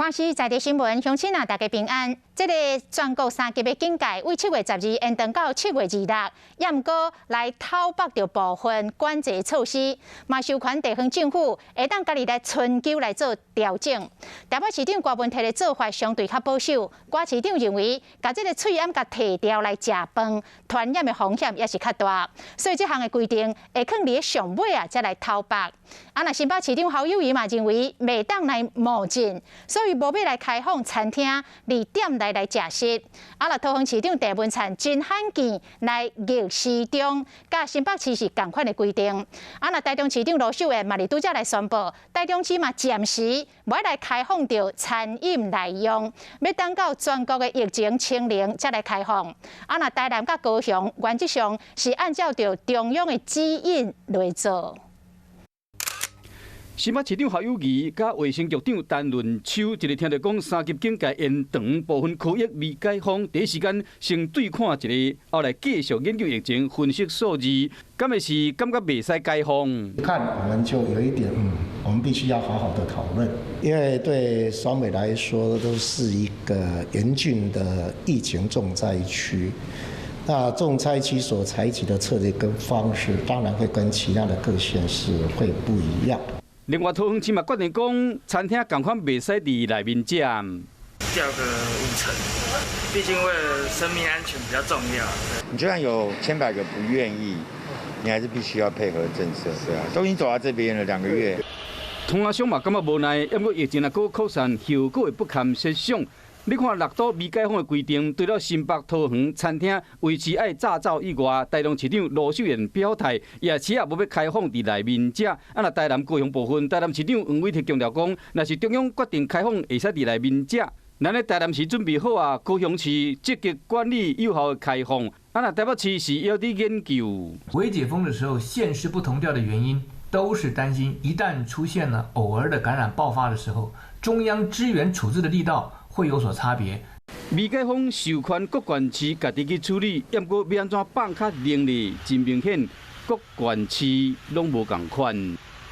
華視在地新聞，鄉親啊，大家平安。這个全國三級的警戒，為7月12延長到7月26，也毋過來透北著部分管制措施，嘛授權地方政府會當家己來尋求來做調整。台北市長柯文哲的做法相對較保守，郭市長認為，共這个喙罨共提掉來食飯，傳染的風險也是較大，所以這項的規定會囥佇上尾啊，才來透北。啊，若新北市長侯友宜嘛認為，袂當來冒進，所以無欲來開放餐廳佇店內來食食。啊，若桃園市長鄭文燦真罕見來逆時中，佮新北市是仝款的規定。啊，若台中市長盧秀燕嘛佇拄才來宣布，台中市嘛暫時無愛來開放著餐飲內用，欲等到全國的疫情清零才來開放。啊，若台南佮高雄原則上是按照著中央的指引來做。新北市長侯友宜佮衛生局長陳潤秋，一日聽著講三級警戒延長，部分區域未解封，第一時間先對看一下，後來繼續研究疫情，分析數字，敢會是感覺袂使解封？看我們就有一點，我們必須要好好的討論，因為對雙北來說都是一個嚴峻的疫情重災區。那重災區所採取的策略跟方式，當然會跟其他的各縣市會不一樣。另外，桃園市嘛決定講，餐廳仝款袂使佇內面食。掉個五成，畢竟為了生命安全比較重要。你就算有千百個不願意，你還是必須要配合政策，對啊，都已經走到這邊了2個月。通阿商嘛感覺無奈，毋過疫情若閣擴散，後果會不堪設想。你看六都未解封的規定，除了新北、桃園餐廳維持愛紮走以外，台中市長盧秀燕表態，也是也無欲開放佇內面食。啊，若台南、高雄部分，台南市長黃偉哲強調講，若是中央決定開放，會使佇內面食。咱咧台南市準備好啊，高雄市積極管理有效的開放。啊，若台北市是猶佇研究。未解封的時候，縣市不同調的原因，都是擔心一旦出現了偶爾的感染爆發的時候，中央支援處置的力道會有所差別。未解封授權各縣市家己去處理，毋過欲按怎放較能力，真明顯，各縣市攏無仝款。